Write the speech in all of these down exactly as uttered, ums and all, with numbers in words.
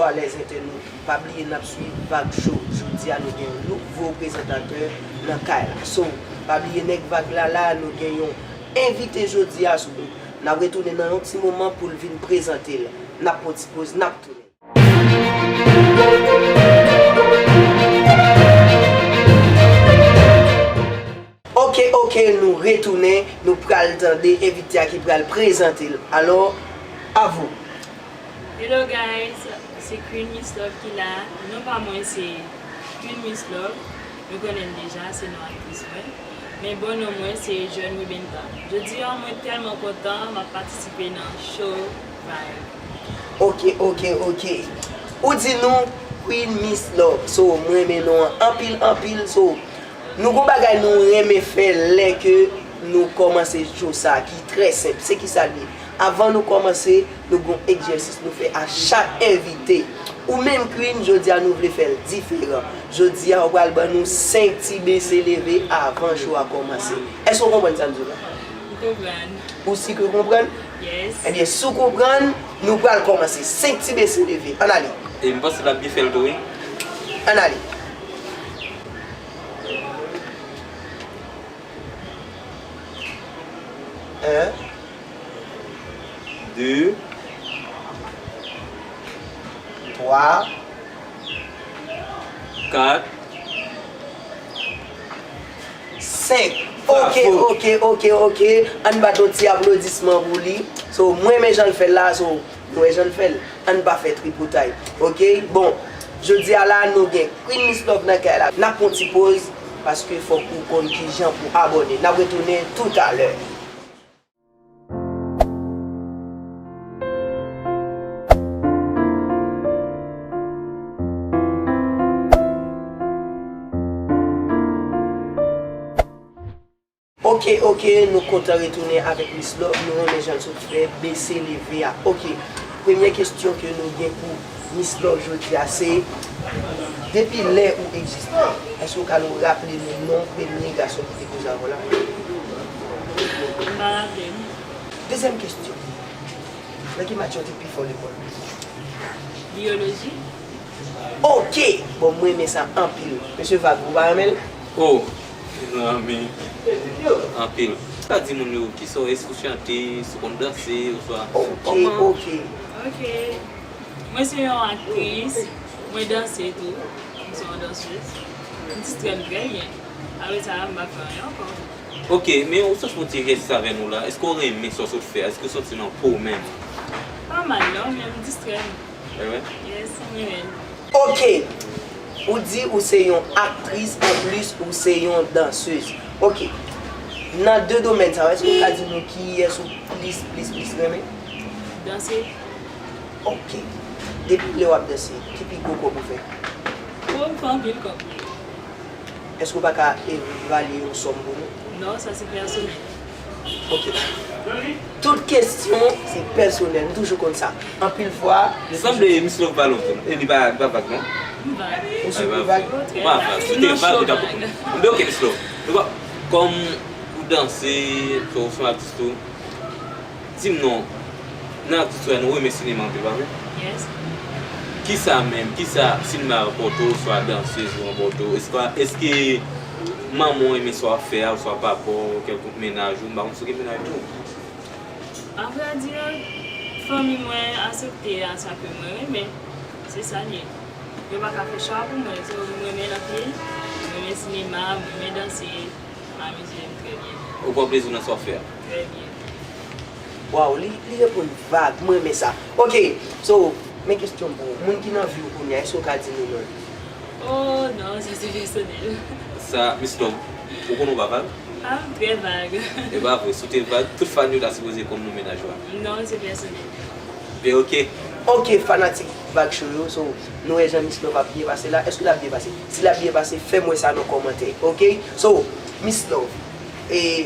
Alèz entènot, pa bliye n ap swiv Vag Show. Jodi a nou gen yon nouvo prezantatè nan kay la. So, pa bliye nèg Vag la la, nou gen yon envite jodi a sou nou. N ap retounen nan yon ti moman pou l vin prezante l. N ap pran ti poz, n ap tounen. Ok, ok, nou retounen, nou pral tande envite a ki pral prezante l. Alò, a vous. Hello guys, se Queen Miss Love ki la. Non pa mwen se Queen Miss Love. Nou konnen l deja, se non aktris mwen. Men bon non mwen se Jeune Wibenta. Jodi a mwen tèlman kontan, m ap patisipe nan show Vag. Ok, ok, ok. Ou di nou Queen Miss Love. So, mwen renmen non an anpil, anpil. So, nou gon bagay nou renmen fè lè ke nou kòmanse show sa a ki trè senp. Se ki sa l ye? Avan nou kòmanse, nou gon egzèsis nou fè a chak envite. Ou menm Queen, jodi a nou vle fè l diferan. Jodi a ou pral ban nou senk ti bese leve avan show a kòmanse. Èske w konprann sa m di w la? M konprann. Ou si ke w konprann? Yes. Ebyen, si w konprann, nou pral kòmanse. Senk ti bese leve. Ann ale. E m panse l ap byen fè l tou, wi. Ann ale. En. De. Twa. Kat. Senk. Ok, bravo. Ok, ok, ok. Ann bat yon ti aplodisman pou li. So, mwen renmen jan l fè l la, so, nou wè jan l fè l. Ann pa fè tripotay. Ok? Bon, jodi a la, nou gen Queen Miss Love nan kay la. N ap pran ti poz, paske fòk ou konn kijan pou abòne. N ap retounen toutalè. Ok, ok, nou kontan retounen avèk Miss Love, nou renmen jan l sot fè bese leve a. Ok, premye kesyon ke nou gen pou Miss Love jodi a se, depi lè ou egziste, èske w ka nou raple nou non premye gason ki te koze avè w la? M pa raple m. Dezyèm kesyon, nan ki matyè w te pi fò lekòl? Biyoloji. Ok! Bon, mwen renmen sa anpil. Mesye Vag, ou pa renmen l? Oh, mezanmi. Anpil. Ou ka di moun yo kisa w, èske w chante, si w konn danse, oswa... Ok, kòman? Ok. Ok. Mwen se yon aktris, mwen danse tou. Mwen se yon dansez. M distrè m trè byen. Apre sa, m pa fè anyen ankò. Ok, men ou sot fè yon ti egzèsis avè nou la. Èske w renmen sa w sot fè a? Èske w santi nan po w menm? Pa mal non, men m distrè m. E vre? Yes, m renmen l. Ok! Ou di ou se yon aktris, anplis ou se yon dansez. Ok. Nan de domèn sa yo, èske w ka di nou kiyès ou plis, plis, plis renmen? Danse. Ok. Depi lè w ap danse, ki pi gwo kòb ou fè? Bon, m fè anpil kòb. Èske w pa ka evalye yon sòm pou nou? Non, sa se pèsonèl. Ok. Tout kesyon, se pèsonèl. M toujou konn sa. Anpil fwa, sanble Miss Love pa lòt tou. E li pa, li pa vag, non? M vag. Ou si ou vag? M pa vag. Si w te vag, ou t ap... M di, ok, Miss Love. Nou pa, kòm ou danse, ou se yon atis tou. Di m non, nan atis ou yo, nou renmen sinema anpil, pa vre? Yes. Kisa menm, kisa sinema a ranpòte w, oswa dansez ou ranpòte w? Èske, èske manman w renmen sa w ap fè a, oswa papa w, kèlkonk mennaj ou? M pa konn si w gen mennaj tou. Avrèdi, fanmi mwen aksepte a sa ke mwen renmen. Se sa l ye. Yo pa ka fè chwa pou mwen. So, m renmen l anpil. M renmen sinema, m renmen danse. M amize m trè byen. Ou pran plezi nan sa w ap fè a? Trè byen. Waw, li, li reponn vag, mwen renmen sa. Ok, so, men kesyon pou ou. Moun ki nan vi w kounye a, èske w ka di nou non l? Oh, non, sa se pèsonèl. Sa, Miss Love, ou konnen w pa vag? Ah, m trè vag. E pa vre, si w te vag, tout fan yo ta sipoze konn non mennaj ou a. Non, se pèsonèl. Men ok. Ok, fanatik Vag Show yo, so, nou wè jan Miss Love ap byen pase la. Èske l ap byen pase? Si l ap byen pase, fè m wè sa nan kòmantè, ok? So, Miss Love, e,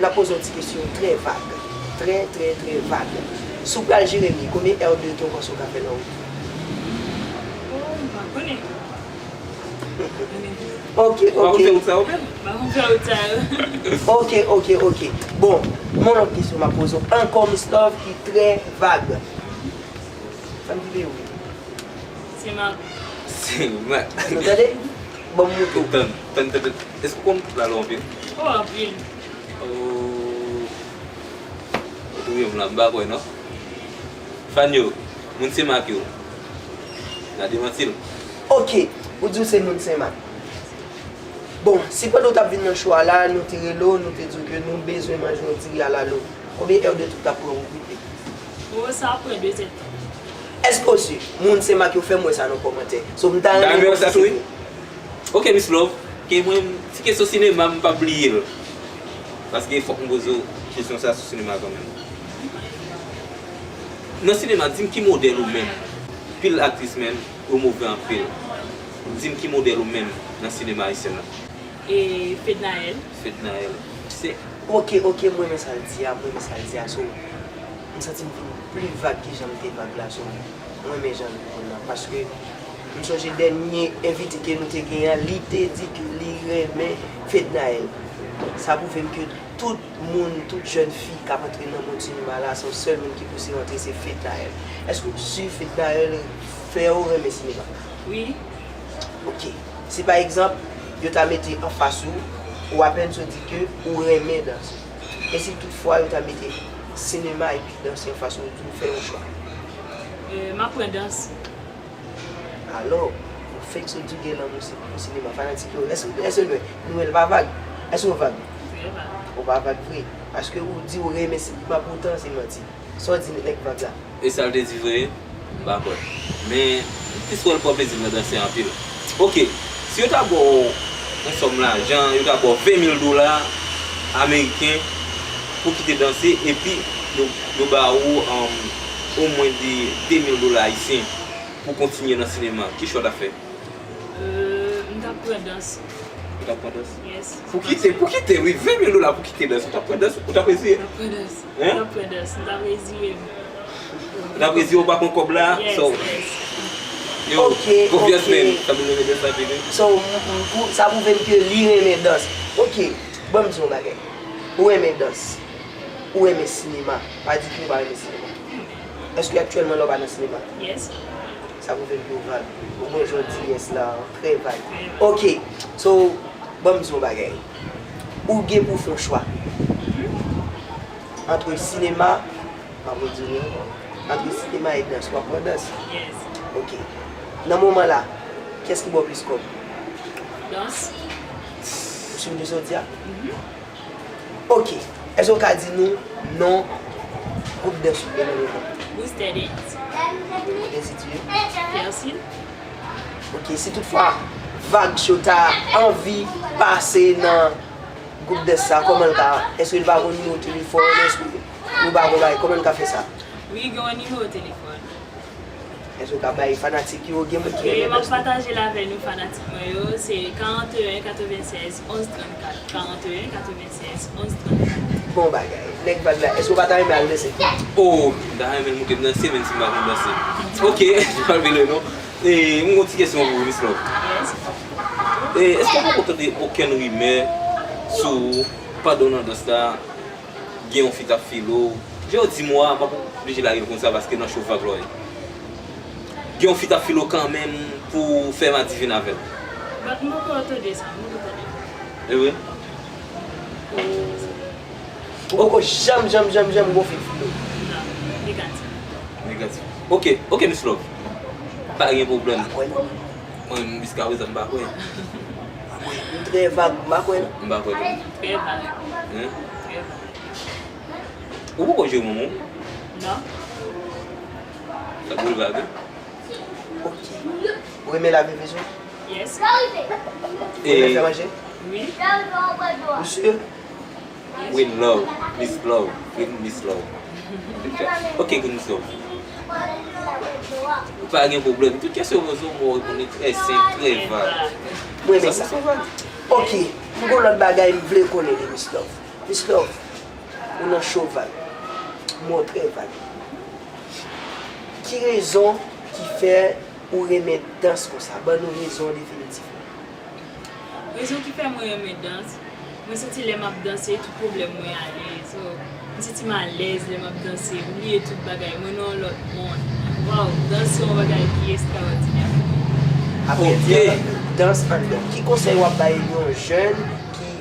n ap poze yon ti kesyon trè vag. Trè, trè, trè vag. Si w pral Jeremi, konbyen è de tan w panse w ka fè nan wout? Oh, m pa konnen. Ok, ok. Ou pa konn fè wout sa yo menm? M pa konn fè wout sa yo. Ok, ok, ok. Bon, m gen yon lòt kesyon m ap poze w ankò, Miss Love, ki trè vag. Sa m di wi. Senmak. Senmak. Nou tande? Ban m moutre w. Tann, tann, tann, tann. Èske w konn pale anpil? Oh, anpil. Oh. Ou touye m la, m pa kwè non. Fan yo, moun Senmak yo. N a demanti l. Ok, ou di w se moun Senmak. Bon, si pandan w t ap vin nan cho a la, nou te rele w, nou te di w ke nou bezwen manje yon diri alalo, konbyen è de tan w t ap pran pou w kite? Oh, sa ap pran de zèdtan. Èske w si moun Senmak yo fè m wè sa nan kòmantè? So, m ta renmen Dayè sa tou wi. konfime. Ok, Miss Love. Ke mwen, ti kesyon sinema, m p ap bliye l. Paske fòk m poze w kesyon sa sou sinema kanmenm. Nan sinema, di m ki modèl ou menm. Pil aktris menm, yo move anpil. Di m ki modèl ou menm nan sinema ayisyen an. E Fednaelle. Fednaelle. Se Ok, ok, mwen renmen sa l di a, mwen renmen sa l di a. So, m santi m vin pli vag ki jan m te vag la. So, mwen renmen jan l reponn nan. Paske m sonje dènye envite ke nou te genyen an, li te di ke li renmen Fednaelle. Sa pwouve m ke tout moun, tout jèn fi k ap antre nan mond sinema la, se yon sèl moun ki pouse yo antre, se Fednaelle. Èske w si Fednaelle fè w renmen sinema? Wi. Ok. Si pa egzanp, yo ta mete anfas ou, ou apèn sot di ke ou renmen danse. E si toutfwa yo ta mete sinema epi danse anfas ou, ou di w fè yon chwa? Euh, m ap pran dans. Alò, ou fenk sot di w gen lanmou si- pou sinema, fanatik yo. Èske èske nou, nou wè l pa vag? Èske w vag? Trè vag. Ou pa vag vre. Paske ou di ou renmen sinema, poutan se manti. Sa w di nèg vag la? E sa l te di vre? M pa kwè. Men, m plis wè l pran plezi nan danse anpil. Ok, si yo ta ba w yon sòm lajan, yo ta ba w ven mil dola ameriken pou kite danse, epi yo, yo ba ou um, omwen de de mil dola ayisyen pou kontinye nan sinema, ki chwa w ta fè? Euh, m t ap pran dans. Ou t ap pran dans? Yes. Pou kite, pou kite, wi, ven mil dola pou kite dans. Ou t ap pran dans, ou t ap reziye? M t ap pran dans. Hein? M t ap pran dans. M t ap reziye m. Ou t ap reziye, ou pa pran kòb la? Yes, So, yes. yo, Ok, konfyans ok. men, sa vin renmen dans la vini. So, m- m- pou- sa pwouve m ke li renmen dans. Ok, ban m di yon bagay. Ou renmen dans. Ou renmen sinema. Pa di ke ou pa renmen sinema. Èske aktyèlman la ou pa nan sinema? Yes. Sa pwouve m ke ou vag. Ou mwen jodi yes la, trè vag. Ok, so, ban m di yon bagay. Ou gen pou w fè yon chwa. Antre sinema, m ap redi w ankò. Antre sinema e dans, w ap pran dans. Yes. Ok. Nan moman la, kiyès ki ba w plis kòb? Dans. Ou sou de sa w di a? Ok. Èske w ka di nou non gwoup dans ou renmen nan moman? Booster Dance. Enstitye? Persil. Ok, si toutfwa vag cho ta anvi pase nan gwoup dans sa, kòman l ka? Èske l pa gon nimewo telefòn? Èske nou pa gon bagay? Kòman l ka fè sa? Wi, gen yon nimewo telefòn. Èske w ka bay fanatik yo? Gen moun ki E renmen m ap dans tou. Pataje l avè nou fanatik mwen yo, se karant e en katrevennsèz onz trannkat, karant e en katrevennsèz onz trannkat. Bon bagay. Nèg vag la, èske w pa ta renmen al danse? Oh, m ta renmen l montre m danse, menm si m pa konn danse. Ok, m pa vle non. E, m gon ti kesyon pou ou, Miss Love. Yes. E, èske w poko tande okenn rimè sou ou pandan w nan dans la, gen yon fi t ap file w? Jan w di m ou a, m p ap oblije lage l konsa paske nan cho vag la w ye. Gen yon fi t ap file w kanmenm pou w fè madivin avè l. But m poko tande sa, m poko tande. E vre? Ou poko janm, janm, janm, janm gon fi file w? Non, negatif. Negatif. Ok, ok, Miss Love. Pa gen pwoblèm. Kwè non. Mwen, jiskaprezan, m pa kwè. Ou trè vag, m pa kwè non. M pa kwè tou. Trè vag. Hein? Trè vag. Ou poko jere manman w? Non. Sa boul vag, wi. Ok. Ou renmen lave veso? Yes. Ou renmen fè manje? Wi. Ou si? Queen Love, Miss Love, Queen Miss Love. Ok, Queen Miss Love. Pa gen pwoblèm. Tout kesyon poze w, mwen reponn li trè senp, trè vag. Mwen renmen Sa sa. se vag. Ok, m gon lòt bagay m vle konnen de Miss Love. Miss Love, ou nan cho vag. Mwen trè vag. Ki rezon ki fè ou renmen dans konsa? Ban nou rezon definitif. Rezon ki fè mwen renmen dans, mwen santi lè m ap danse, tout pwoblèm mwen ale. So, m santi m alèz lè m ap danse, m bliye tout bagay, mwen nan yon lòt mond. Waw, dans se yon bagay ki ekstraòdinè. Apre di an, dans anndan. Ki konsèy w ap bay yon jèn ki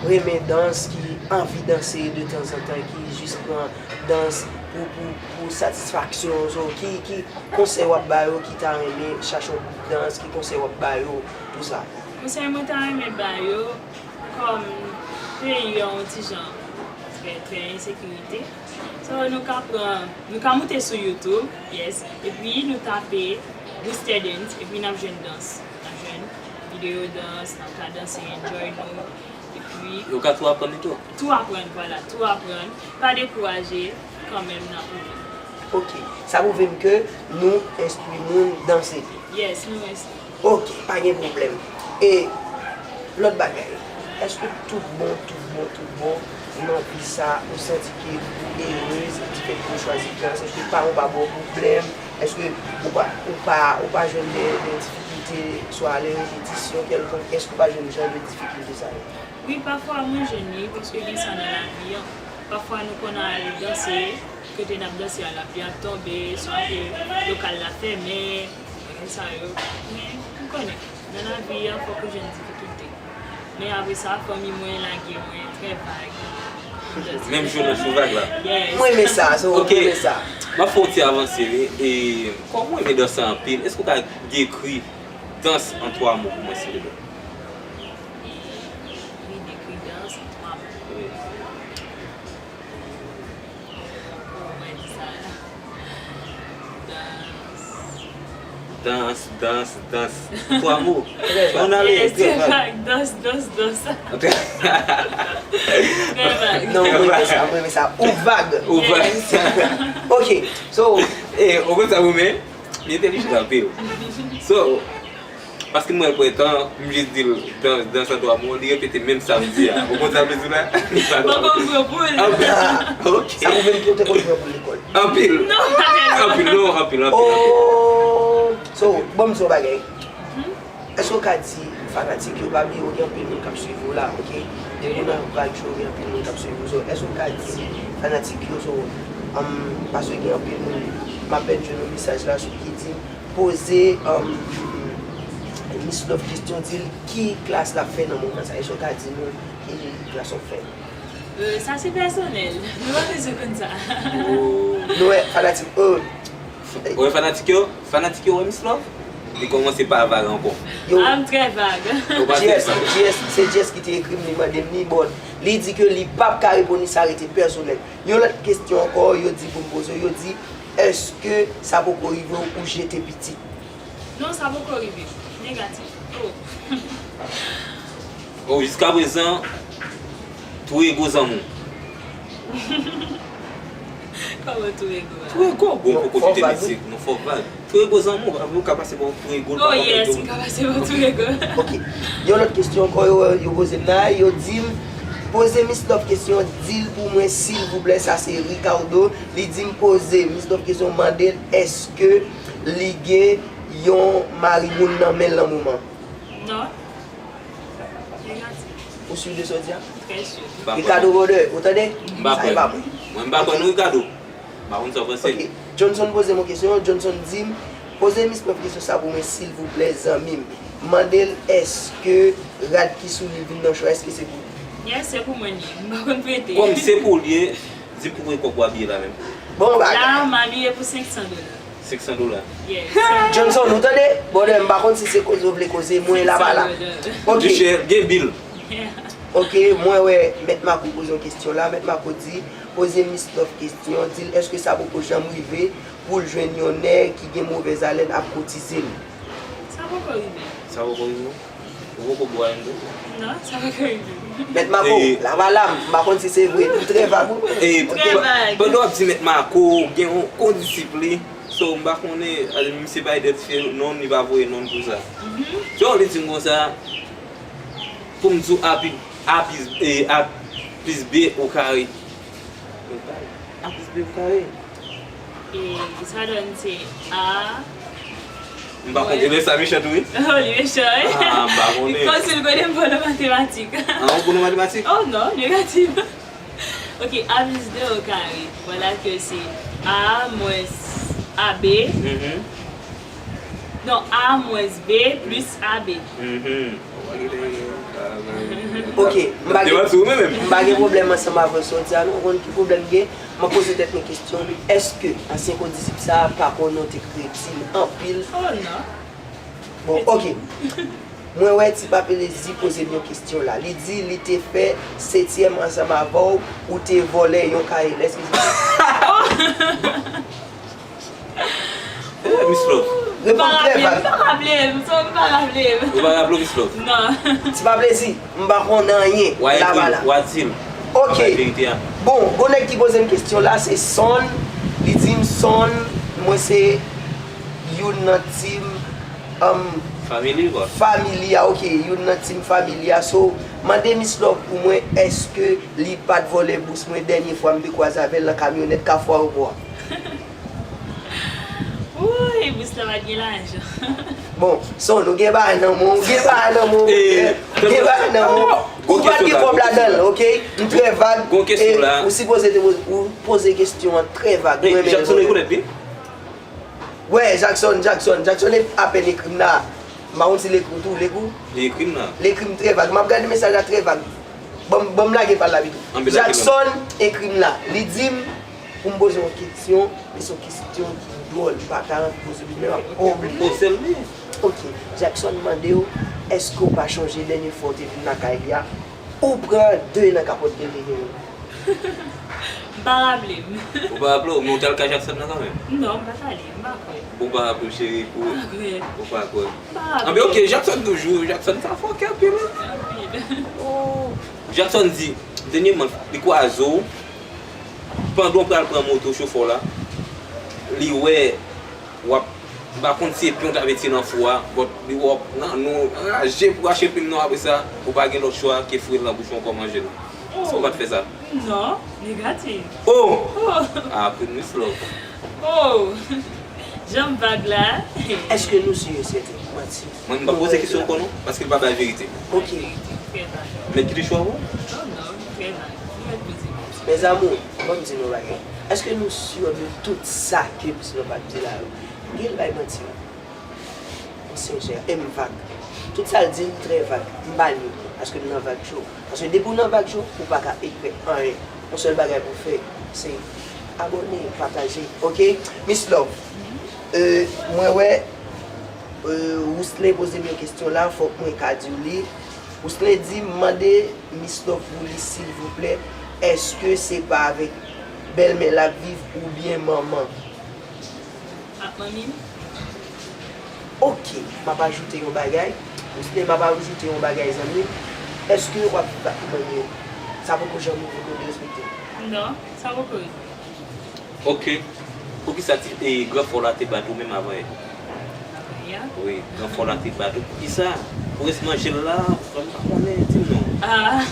renmen dans, ki anvi danse de tanzantan, ki jis pran dans pou, pou, pou satisfaksyon, so, ki, ki konsèy w ap ba yo ki ta renmen chache yon gwoup dans, ki konsèy w ap ba yo pou sa? Konsèy mwen ta renmen ba yo, kòm peyi an yon ti jan trè, trè ensekirite, so, nou ka pran, nou ka moute sou YouTube, yes, epi nou tape Booster Dance, epi n ap jwenn dans, n ap jwenn videyo dans, n ap ka danse, enjoy nou, epi Yo ka tou aprann li tou. Tou aprann, vwala, tou aprann. Pa dekouraje, kanmenm n ap rive. Ok, sa pwouve m ke nou enstwi moun danse tou. Yes, nou enstwi. Ok, pa gen pwoblèm. E lòt bagay, èske tout bon, tout bon, tout bon, nan vi sa, ou santi ke ou erez difèt ke ou chwazi dans, èske paran w pa ba w pwoblèm, èske ou pa, ou pa, ou pa jwenn de, de difikilte, swa lè repetisyon kèlkonk, èske ou pa jwenn jan de difikilte sa yo? Wi, pafwa mwen jwenn li, paske gen sa nan lavi an. Pafwa nou konn al danse, kote n ap danse a, lapli ap tonbe, swa ke lokal la fèmen, bagay sa yo. Men, ou konnen, nan lavi an, fòk ou jwenn difikilte. Men apre sa, fanmi mwen lage mwen trè vag. Menm jan nan sou vag la. Yes. Mwen renmen sa, so, mwen renmen sa. M ap fè yon ti avanse, wi. E, kòm ou renmen danse anpil, èske ou ka dekri dans an twa mo pou mwen, silvouplè? Li dekri dans an twa mo. Wi. Kòman mwen di sa la? Dans. Dans, dans, dans. Twa mo. Trè vag. Ann ale, yes, trè vag. Dans, dans, dans. Trè vag. Non, mwen renmen sa, mwen renmen sa. Ou vag. Ou vag. Yes. Ok, so. E, ou konn sa mwen renmen? Li entèlijan anpil. So, paske m wè l pran tan, m jis di l dans, dans an twa mo, li repete menm sa m di a. Ou konn sa m vle di w la? Li pa... Mwen konn pran pou l. Anpil. Ok. Sa pwouve m ke w te konn pran pou l lekòl. Anpil. Non, pa tèlman. Anpil, non, anpil, anpil, anpil. Oh, so, bon, m di w yon bagay. Èske w ka di fanatik yo, pa bliye, ou gen anpil moun k ap swiv ou la, ok? Depi w nan vag yo, gen anpil moun k ap swiv ou. So, èske w ka di fanatik yo, so, um, paske gen anpil moun, m apèn jwenn yon mesaj la sou ki di, poze, um, Miss Love kesyon, di l ki klas l ap fè nan moman sa. Èske w ka di nou ki klas w ap fè? Euh, sa se pèsonèl. Nou pa bezwen konn sa. Oh. Nou wè fanatik, oh. Ou wè fanatik yo? Fanatik yo wè Miss Love? Li kòmanse pa vag ankò. Yo. Ah, m trè vag. Ou pa trè vag. G S, G S, se G S ki te ekri m, li mande m li, bon, li di ke li p ap ka reponn li, sa rete pèsonèl. Yon lòt kesyon ankò, yo di pou m poze w, yo di, èske sa poko rive w ou jete pitit? Non, sa poko rive. Negatif. Oh. Oh, jiska prezan, touye gwo zanmi w. Kòman touye gwo a? Touye gwo, bon, poko kite mizik, non, fò vag. Touye gwo zanmi w, ou ka pase pa w touye gwo, l pa konprann yo. Oh, yes, m ka pase pa w touye gwo. Ok. Yon lòt kesyon ankò, yo, yo poze m la, yo di m, poze Miss Love kesyon, di l pou mwen, silvouplè, sa se Ricardo. Li di m poze Miss Love kesyon, mande l èske li gen yon mari moun nan men l nan moman. Non. Negatif. Ou si de sa w di a? Trè si. Ricardo brother, ou tande? M pa kwè. Sa e pa mwen. Mwen m pa kwè non, Ricardo. M pa konn sa w panse. Ok. Johnson poze m yon kesyon. Johnson di m, poze Miss Love kesyon sa pou mwen, silvouplè, zanmi m. Mande l, èske rad ki sou li vin nan cho a, èske se pou li? Yes, se pou mwen li ye. M pa konn prete. Kòm se pou li ye, di m pou kòb ou abiye la menm. Bon bagay. La, m abiye pou senk san dola. Senk san dola. Yes. Johnson, ou tande? Brother, m pa konn si se koze w vle koze, mwen la pa la. Senk san dola. Ok. Michel, gen bil. Ok, mwen wè Mèt Marco poze yon kesyon la. Mèt Marco di, poze Miss Love kesyon, di l èske sa poko janm rive pou l jwenn yon nèg ki gen movèz alèn ap koutize l? Sa poko rive. Sa poko rive? Ou poko bwè youn tou? Non, sa poko rive. Mèt Marco, e, lavalam, m pa konn si se vre, ou trè vag ou. E, trè vag. Pandan w ap di Mèt Marco, gen yon kondisip li. So, m pa konnen, misye pa idantifye non, li pa voye non pou sa. Mhm. So, li di m konsa, pou m di w A plis, A plis, e, A plis B o kare. A plis B o kare. E sa donn se A. M pa konnen, men sa mechan tou, wi. Oh, li mechan, wi. Ah, m pa konnen. Kòmsi l konnen m bon nan matematik. Ah, ou bon nan matematik? Oh non, negatif. Ok, A plis de o kare. Vwala ke se A mwens A B. Mhm. Non, A mwens B plis A B. Mhm. Ok, m pa gen, m pa gen pwoblèm ansanm avè w sa w di a non. Ou konn ki pwoblèm m gen? M ap poze tèt mwen kesyon, èske ansyen kondisip sa a pa konnen w te kredi l anpil? Oh non. Bon, ok. Mwen wè Ti Papelezi poze m yon kesyon la. Li di li te fè setyèm ansanm avè w, ou te vòlè yon kaye. Èske se sa? Miss Love. Reponn trè vag. M pa raple m, m pa raple m. Ou pa raple w, Miss Love? Non. Ti Papelezi, m pa konn anyen. Wa Laba ekri, la. wa di l. Ok. Bay verite a. Bon, gon nèg ki poze m kesyon la, se Son. Li di m, Son, mwen se youn nan team um, Family, quoi. Family a, ok, youn nan team Family a. So, mande Miss Love pou mwen, èske li pa t vòlè bous mwen dènye fwa m te kwaze avè l nan kamyonèt Kafou Ayewopò a? Wouy, bous la pa t gen lajan. Bon, Son, ou gen bagay nan men w, ou gen bagay nan men w, Eh, ou gen bagay nan men w. gon Ou pa t gen kesyon la, kòb gon ladan l, kesyon. Ok? M trè vag. Gon kesyon E la. Ou sipoze te poze, ou poze kesyon an trè vag. Hey, Mwen menm Jackson mwen. Rekonèt li? Wè, Jackson, Jackson, Jackson e apèn ekri m la. M pa konn si l ekri w tou, l ekri w? Li ekri m la. L ekri m trè vag. M ap gade mesaj la trè vag. Ban m, ban m lage pa l la pito. Anben lage, Jackson ekri m la. Li di m pou m poze yon kesyon, men se yon kesyon ki dwòl. M pa ta anvi poze l, men m ap oblije. Poze l li. Ok, Jackson mande w, èske w pa chonje dènye fwa w te vin lakay li a, ou pran de nan kapòt de li genyen? M pa raple m. Ou pa raple w, men w t al kay Jackson nan kanmenm. Non, m pa t ale, m pa kwè. Ou pa raple w, cheri, ou, M pa kwè. Ou pa kwè. M pa raple. Anben, ok, Jackson toujou, Jackson sa fòkè anpil. Anpil. Oh. Jackson di, dènyèman, li kwaze w, pandan w pral pran moto chofè w la, li wè w ap, m pa konn si e pyon w t ap mete nan fou a, but li wè w ap nan, nou anraje pou rache plim nan, apre sa, ou pa gen lòt chwa ke foure l nan bouch ou ankò manje l. Èske w pa t fè sa? Non, negatif. Oh! Oh, Ah, Queen Miss Love. oh. Jan m vag la. Èske nou si yo sèten? Manti. Mwen, m pa poze kesyon ankò non, paske l pa bay verite. Ok. Trè vag. Mèt kite chwa pou ou? Oh non, trè vag. M mèt poze kesyon. Mes amours, ban m di nou bagay. Èske nou si de tout sa ke Miss Love ap di la yo? Gen l bay manti wi. Mwen sensè, e m vag. Tout sa l di m trè vag. M pa li. Paske m nan vag cho. Paske depi w nan vag cho, ou pa ka ekrèt anyen. Yon sèl bagay pou w fè, se abòne, pataje. Ok? Miss Love, euh, mwen wè, euh, Rousselin poze m yon kesyon la, fòk mwen ka di w li. Rousselin di, mande Miss Love pou li, silvouplè, èske se pa avèk bèlmè l ap viv oubyen manman? Ak manmi m? Ok, m ap ajoute yon bagay. Rousselin, m ap ajoute yon bagay, zanmi m. Èske w ap viv ak manmi w? Sa poko janm rive kote w respekte? Non, sa poko rive. Ok. Poukisa ti, e, gran frè w la te bat ou menm avan yè? Avan yè? Wi, gran frè w la te bat ou. Poukisa? Pou rès manje l la, m pa konnen, di m non. Ah,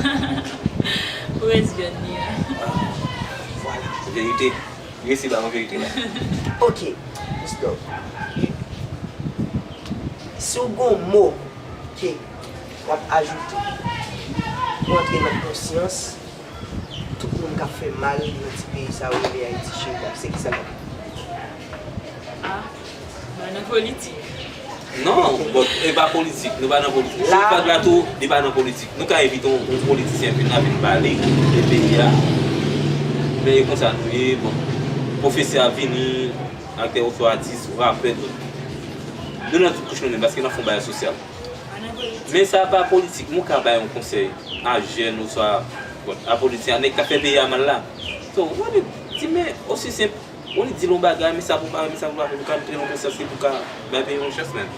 pou rès vyann li a. Ah, vwala. Verite. Resi ba mwen verite la. Ok, Miss Love. Si w gon mo ke w ap ajoute pou antre nan konsyans tout moun k ap fè mal nan ti peyi sa yo rele Ayiti cheri, se kisa l ap? Ah, ba nan politik. Non, but e pa politik, nou pa nan politik. Chofag la tou, li pa nan politik. Nou ka envite yon, yon politisyen vin la vin pale de peyi a. Men e konsa nou ye, bon. Pwofesè a vini, aktè oswa atis, rapè, tout. Nou nan tout kouch nou menm, paske n ap fè yon bagay sosyal. Pa nan politik. Men sa pa politik, nou ka bay yon konsèy a jèn oswa, bon, a politisyen, a nèg k ap fè peyi a mal la. So, wè, di men, osi senp, ou li di l yon bagay, men sa pou pa, men sa pou pa, ou ka montre l yon konsyans li pou ka bay peyi yon chans menm.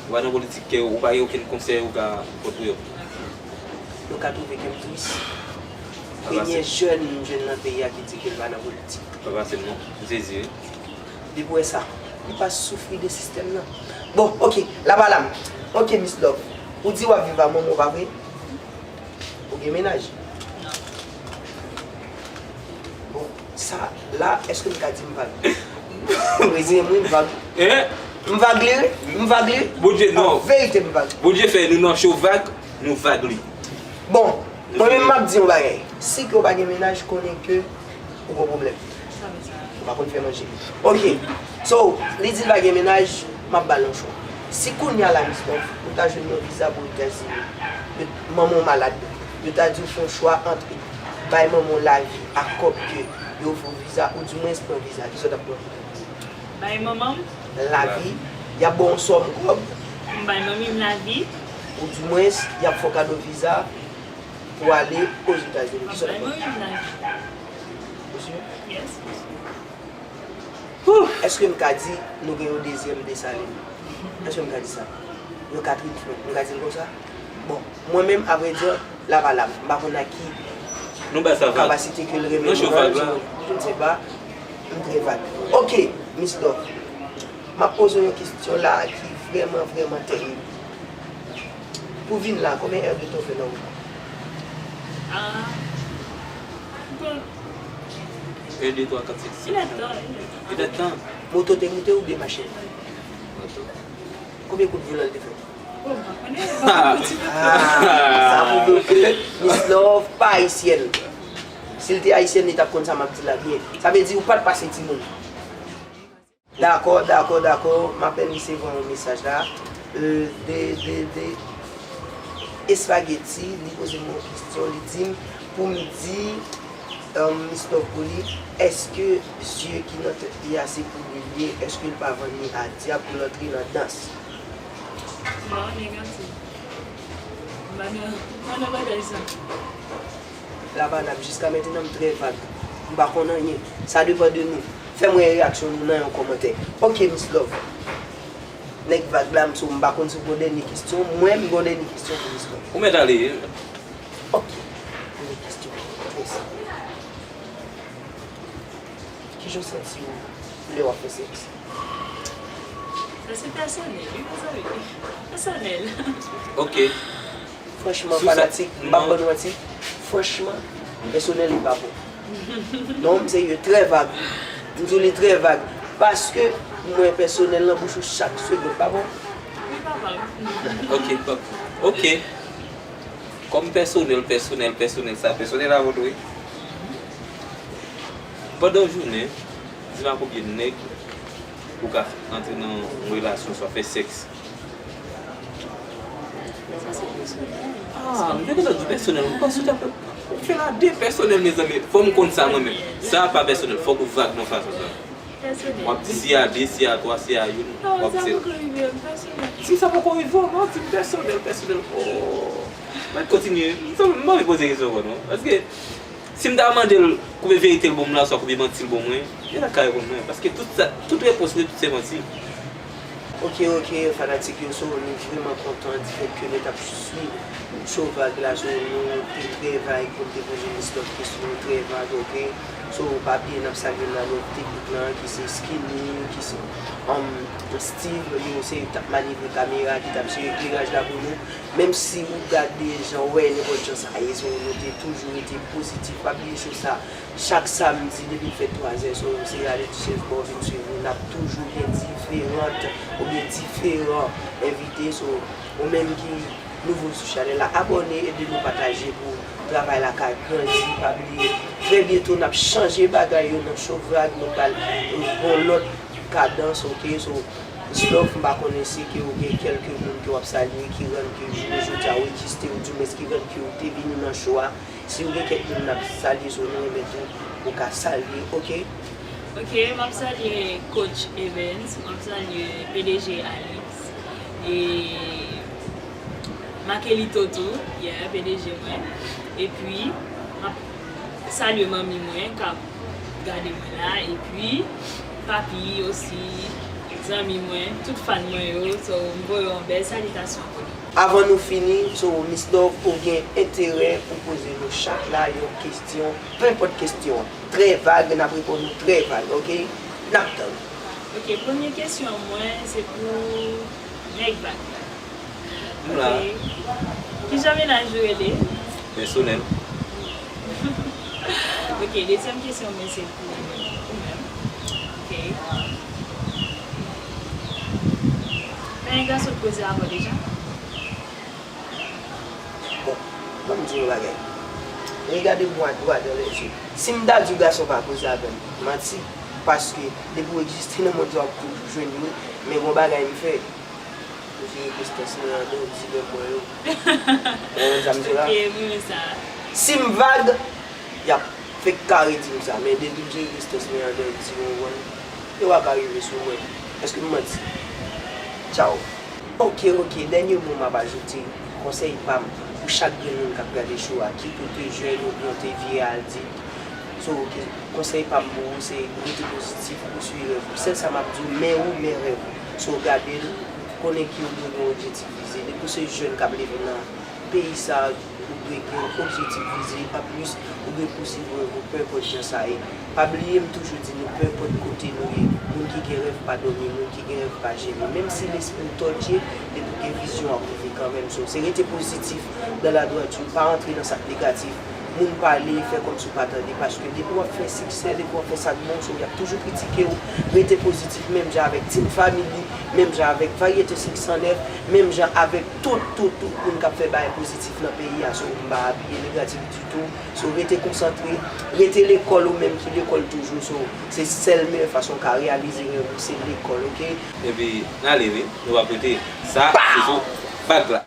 Ou pa nan politik ke ou pa gen okenn konsèy ou ka pot pou yo. Nou ka twouve ke m tris. Premye jèn m jwenn nan peyi a ki di ke l pa nan politik. Pa fasil non, m sezi wi. Depi w wè sa, li pa soufri de sistèm nan. Bon, ok, la pa la m. Ok, Miss Love, ou di w ap viv a manman w, pa vre? Ou gen mennaj? Non. Bon, sa la, èske m ka di m vag? Reziyen mwen, m vag. Eh? M vag li, wi. M vag li. Bondye, non. An verite, m vag. Bondye fè nou nan cho vag, nou vag li. Bon, mwen menm m ap di yon bagay. Si ke w pa gen mennaj, konnen ke ou gon pwoblèm. Sa vle sa. Ou pa konn fè manje. Ok. So, li di l pa gen mennaj, M ap ba l yon chwa. Si kounye a la, Miss Love, ou ta jwenn yon viza pou Etazini, yo, manman w malad, yo ta di w fè yon chwa ant bay manman w lavi ak kòb ke yo ofri w viza, oudimwens pran viza, kisa w t ap pran? Bay manman m? Lavi, y ap ba w yon sòm kòb. M bay manmi m lavi. Oudimwens, y ap fè w kado viza pou w ale Ozetazini. Kisa w t ap pran? M ap bay manmi m lavi. Ou si? Yes. Èske m ka di nou gen yon dezyèm Desalin? Èske m ka di sa? Yon katriyèm Frank, m ka di l konsa? Bon, mwen menm, avrèdi, l ava la, m pa konn ak ki kapasite ke l renmen nou an, je, je ne sais pas, m trè vag. Ok, Miss Love, m ap poze w yon kesyon la ki vrèman, vrèman terib. Pou vin la, konbyen è de tan w fè nan wout? Ah, bon. Un, deux, trois, quatre, cinq, six. Inèdtan, inèdtan. Inèdtan. Moto te moute oubyen machin? Moto. Konbyen kout volan l te fè? Oh, m pa konnen, m pa konnen. Ah, sa pwouve w ke Miss Love pa ayisyèn. Si l te ayisyèn, li t ap konn sa m ap di la byen. Sa vle di ou pa t pase timoun. Dakò, dakò, dakò. M apèn resevwa yon mesaj la. Euh, de, de, de Espageti, li poze m yon kesyon, li di m pou m di, euh, Miss Love pou li, èske zye ki nan tèt li a se pou li l ye? Èske l pa vann li a dyab pou l antre nan dans? Non, negatif. M pa nan, m pa nan bagay sa. Lavalab, jiska mentenan m trè vag. M pa konn anyen. Sa depann de nou. Fè m wè reyaksyon nou nan yon kòmantè. Ok, Miss Love. Nèg vag la, m sou, m pa konn si w gon dènye kesyon. Mwen, m gon dènye kesyon pou Miss Love. Ou mèt ale. Ok. Dènye kesyon. Trè senp. Kijan w santi w lè w ap fè sèks? Sa se pèsonèl, wi, mezanmi. Pèsonèl. Ok. Franchman, fanatik, m p ap ban nou manti. Franchman, pèsonèl li pa bon. Non, m serye, trè vag. M di w li trè vag. Paske mwen pèsonèl nan bouch ou chak segonn, pa bon? Wi, papa. Ok, pap. Ok. Kòm pèsonèl, pèsonèl, pèsonèl, sa pèsonèl avè w tou, wi. Pandan yon jounen, di m a konbyen nèg ou ka antre nan yon relasyon, swa fè sèks. Sa se pèsonèl. Ah, m te kontan di pèsonèl. Ou panse w t ap fè la de pèsonèl, mezanmi. Fò m konn sa mwen menm. Sa pa pèsonèl. Fòk ou vag nan fason sa. Pèsonèl. W ap di si a de, si a twa, si a youn. Non, w ap sa poko rive m, pèsonèl. Si sa poko rive w, non, di m pèsonèl, pèsonèl. Oh. Mwen kontinye. M pa anvi poze kesyon ankò, non. Paske si m ta mande l koupe verite l ban m la, oswa koupe manti l ban mwen, li pa ka reponn mwen. Paske tout sa, tout repons li, tout se manti. Ok, ok, fanatik yo, so, nou vrèman kontan di fèt ke nou t ap swiv cho vag la, so, nou te trè vag pou n te poze Miss Love kesyon, nou trè vag, ok. So, pa bliye n ap salye Nanette Technique lan, ki se Skinny, ki se, um, Steve, yo se t ap manevre kamera, ki t ap jere ekleraj la pou nou. Menm si ou gade jan w wè nenpòt jan sa ye, so, nou te toujou rete pozitif. Pa bliye cho sa, chak samdi depi l fè twazè, so, se rale ti chèz ba w vin swiv nou. N ap toujou gen diferant oubyen diferan envite, so, ou menm ki nouvo sou chanèl la, abòne, ede nou pataje pou travay la ka grandi. Pa bliye, trè byento n ap chanje bagay yo nan cho vag, nou pral pran lòt kadans, ok? So, Miss Love, m pa konnen si ke ou gen kèlke moun ke w ap salye ki rann ke jounen jodi a ou egziste, oudimwens ki rann ke ou te vini nan cho a. Si ou gen kèk moun n ap salye, so nou renmen tou ou ka salye, ok? Ok, m ap salye Coach Evans, m ap salye P D G Alex, e Makelito tou, yeah, P D G mwen. Epi, m ap salye manmi mwen k ap gade mwen la, epi papi osi, zanmi mwen, tout fan mwen yo, so, m voye yon bèl salitasyon pou nou. Avan nou fini, so, Miss Love, ou gen enterè pou poze nou chak la yon kesyon, penenpòt kesyon. Trè vag, n ap reponn ou trè vag, ok? N ap tann. Ok, premye kesyon mwen, se pou nèg vag la. M la. Ok. Kijan mennaj ou rele? Pèsonèl. Ok, dezyèm kesyon mwen se pou ou menm. Ok. Men yon gason t koze avè w deja? Bon, ban m di w yon bagay. Regade mwen dwa dan lèzye. Si m ta di w gason pa koze avè m, manti. Paske depi w egziste nan mond sa, w ap toujou jwenn yo. Men gon bagay m fè. M jere prestans mwen an, donk di lè m wè yo. Ou konprann sa m di la? Ok, m renmen sa. Si m vag, y ap fèk kare di m sa, men depi m jere prestans mwen an, donk di m, ou konprann? Yo pa ka rive sou mwen. Èske m manti? Tchaw. Ok, ok, dènye mo m ap ajoute, konsèy pa m pou chak grenn moun k ap gade show a, kit ou te jèn oubyen ou te vye adilt. So, ok, konsèy pa m pou ou se rete pozitif, pouswiv rèv ou. Sèl sa m ap di w, men ou, men rèv ou. So, gade l, konnen ke ou dwe gen objektif vize. Depi w se jèn k ap leve nan peyi sa, ou dwe gen objektif vize, pa plis, ou dwe pouswiv rèv ou, penpòt jan sa ye. Pa bliye, m toujou di nou, penpòt kote nou ye, moun ki gen rèv pa dòmi, moun ki gen rèv pa jene. Menm si lespri w tòtye, depi w gen vizyon w ap rive kanmenm. So, se rete pozitif, dans la droiture, pa antre nan sa k negatif. Moun pale, fè kòmsi w pa tande, paske depi w ap fè siksè, depi w ap fè sa k bon, so, y ap toujou kritike w. Rete pozitif, menm jan avèk Team Family, menm jan avèk Varyete senk san nèf, menm jan avèk tout, tout, tout moun k ap fè bagay pozitif nan peyi a. So, m pa apiye negatif ditou. So, rete konsantre, rete lekòl ou menm ki lekòl toujou. So, se sèl meyè fason w ka reyalize rèv ou, se lekòl, ok? Epi, n ale wi, nou p ap rete. Sa, se sou vag la.